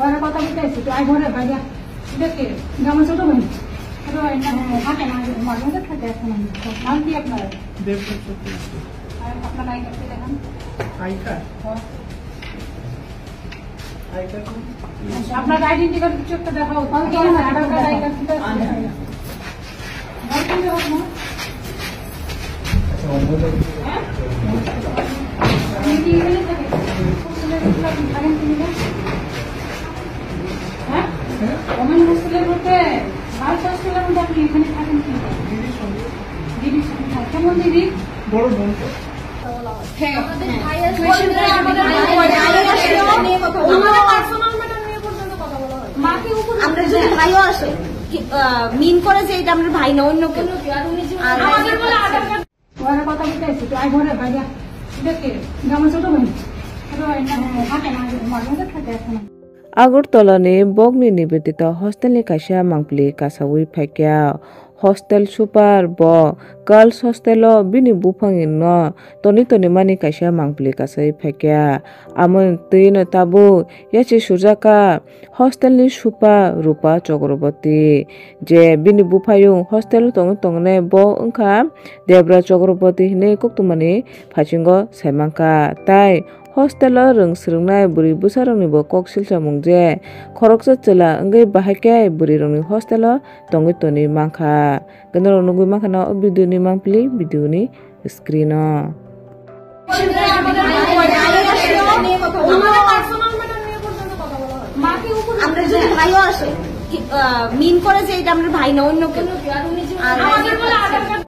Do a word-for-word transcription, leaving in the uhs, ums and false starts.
ঘরে কথা বলতে এসেছি, তো আয় ঘরে বাইরে। এটা কে? এটা আমার ছোট ভাই। ছোট ভাই না, হ্যাঁ, থাকে না, মাঝে মাঝে থাকে এখন আমি। নাম কি আপনার? দেবব্রত চক্রবর্তী। আর আপনার আই কার্ডটা দেখান। I card? হ্যাঁ। আই কার্ড কোন? আচ্ছা, আপনার আইডেন্টি কার্ড কিছু একটা দেখাও। তাহলে কি হয়? আধার কার্ড, আই কার্ড কিছু আছে? হ্যাঁ, হ্যাঁ। আমরা যদি ভাইও আসে, কি, আহ, মিন করে যে এটা আমরা ভাই না, অন্য কেউ। আর আমাদের বলে আধার কার্ড। ঘরে কথা বলতে এসেছি, তো আয় ঘরে বাইরে। এটা কে? এটা আমার ছোট ভাই। ছোট ভাই না, হ্যাঁ, থাকে না, মাঝে মাঝে থাকে এখন। Agartala ni Bokni Nivedita hostel ni kaisa mangpili kasaui phaikha. Hostel super bo girls hostel o bini buphang no toni toni mani kaisa mangpili kasaui phaikha. Amo twi no tabuk yachi sujaka hostel ni super Rupa Chakraborty, je bini buphayung hostel o tongwi tongnai bo wngkha Debra Chakraborty hinwi koktwmani phasingo saimankha, tai hostel o rwng swrwngnai bwrwi bwsarokni bo kok silchamung je khoroksa chwla wngwi bahai khe bwrwirokni hostel o tongwi tonwi mankha. Gwnarok nugwi mankha no o video ni mangpili video ni screen o. আমরা যদি ভাইও আসে, কি, আহ, মিন করে যে এটা আমরা ভাই না, অন্য কেউ। আর আমাদের বলে আধার কার্ড।